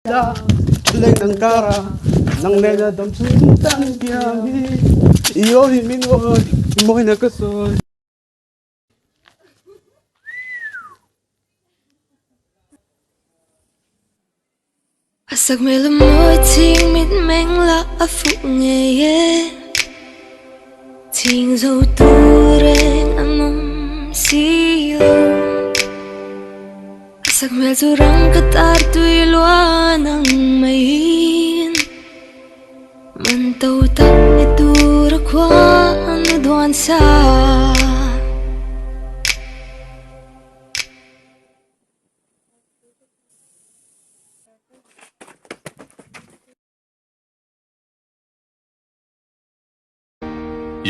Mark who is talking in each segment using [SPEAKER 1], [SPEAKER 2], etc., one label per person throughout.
[SPEAKER 1] Leng ang kara nang nena dam chung tan piang hi i aw hi min awi mawina ka sawi.
[SPEAKER 2] A sakhmel a mawi chhing mit meng lah a fuh ngei e Chhing zo tur reng an awm si lo A sakhmel chu rang ka tar tui luan ang maiin Man to tak ni tur a khua an duan sa.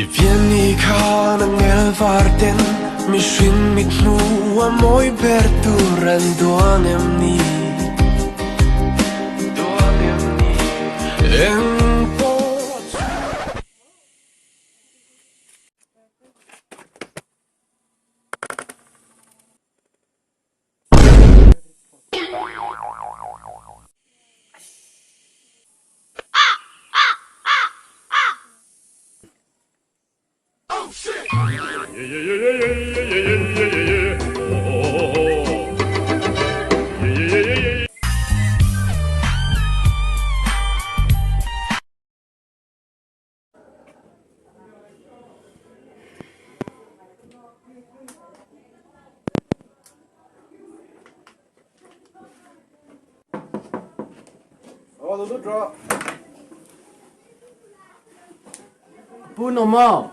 [SPEAKER 3] I pian ni khan angel var ten mihring mit hnu a mawi ber tur an duan em ni Duan em ni Eng pawh
[SPEAKER 4] Pu Noma.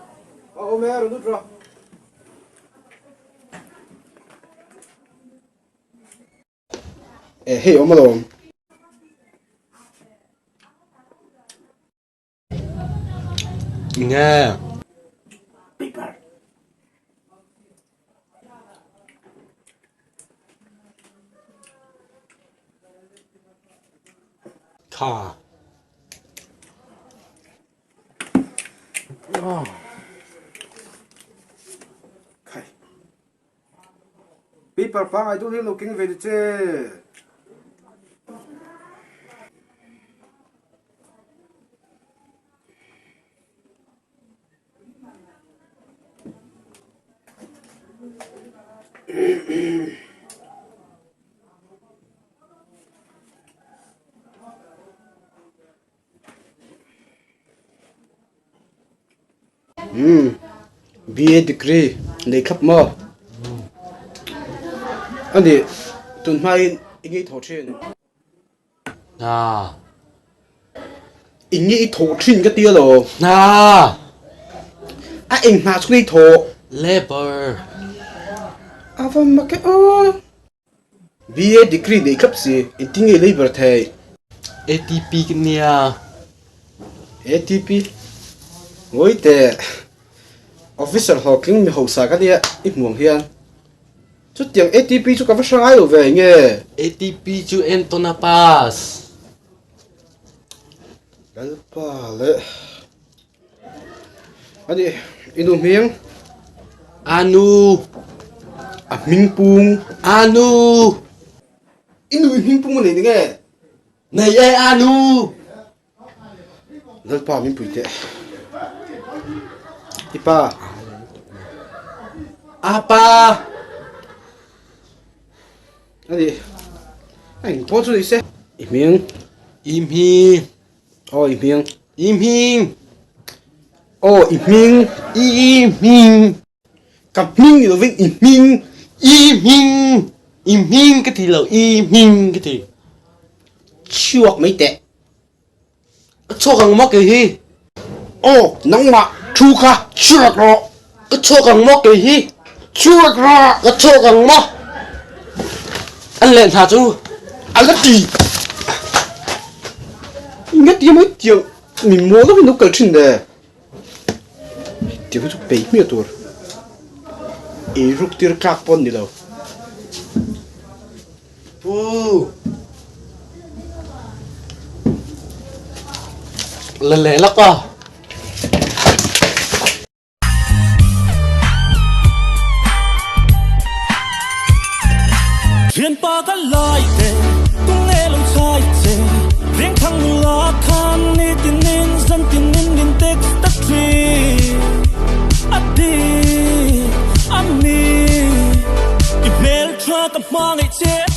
[SPEAKER 1] Eh hei awm alawm.
[SPEAKER 4] Nge.
[SPEAKER 1] Paper.
[SPEAKER 4] Tha.
[SPEAKER 1] Khai. Paper pangai deuh hi lo keng ve ni che. Umm BA degree nei thlap maw? A nih tun hmain i ngei thaw thin.
[SPEAKER 4] Hna.
[SPEAKER 1] I ngei thaw thin ka ti alo.
[SPEAKER 4] Hna.
[SPEAKER 1] A eng hna chu ngei thaw.
[SPEAKER 4] Labour.
[SPEAKER 1] A va mak e aw. BA degree nei thlap si, engtin nge labour thei?
[SPEAKER 4] ATP ka nia.
[SPEAKER 1] ATP? Ngawi teh, officer hlawhtling mi hausa ka nia i hmuh ang hian. Chutiang ATP chu ka va hre ngai lo ve nge?
[SPEAKER 4] ATP chu entawn a pass.
[SPEAKER 1] Lalpa leh. Ani i nu hming?
[SPEAKER 4] Anu.
[SPEAKER 1] A hming pung?
[SPEAKER 4] Anu.
[SPEAKER 1] I nu i hming pung a nei ni nge?
[SPEAKER 4] Nei e Anu.
[SPEAKER 1] Lalpa min pui teh. I pa?
[SPEAKER 4] Apa.
[SPEAKER 1] Ani eng pawh chu ni se. I hming?
[SPEAKER 4] I hming.
[SPEAKER 1] Aw i hming.
[SPEAKER 4] I hming.
[SPEAKER 1] Aw i hming.
[SPEAKER 4] I hming.
[SPEAKER 1] Ka hming ni lovin i hming.
[SPEAKER 4] I hming. I hming ka ti lo i hming ka ti.
[SPEAKER 1] Chhuak mai teh.
[SPEAKER 4] Ka chhuak ang maw kei hi.
[SPEAKER 1] Aw nangmah thu kha chhuak rawh.
[SPEAKER 4] Ka chhuak ang maw kei hi.
[SPEAKER 1] Chhuak rawh.
[SPEAKER 4] Ka chhuak ang maw. An leh hna chu.
[SPEAKER 1] A la ti. Inga ti mai tiang min mawl deuhin lo kal thin le. Tiang hi chu peih hmiah tur. Ei ruk tir tlak pawh an ni lo.
[SPEAKER 4] Pu. La leh lawk a.
[SPEAKER 3] Thianpa ka lai te, tunge lo chai che.
[SPEAKER 5] ka hmangaih che.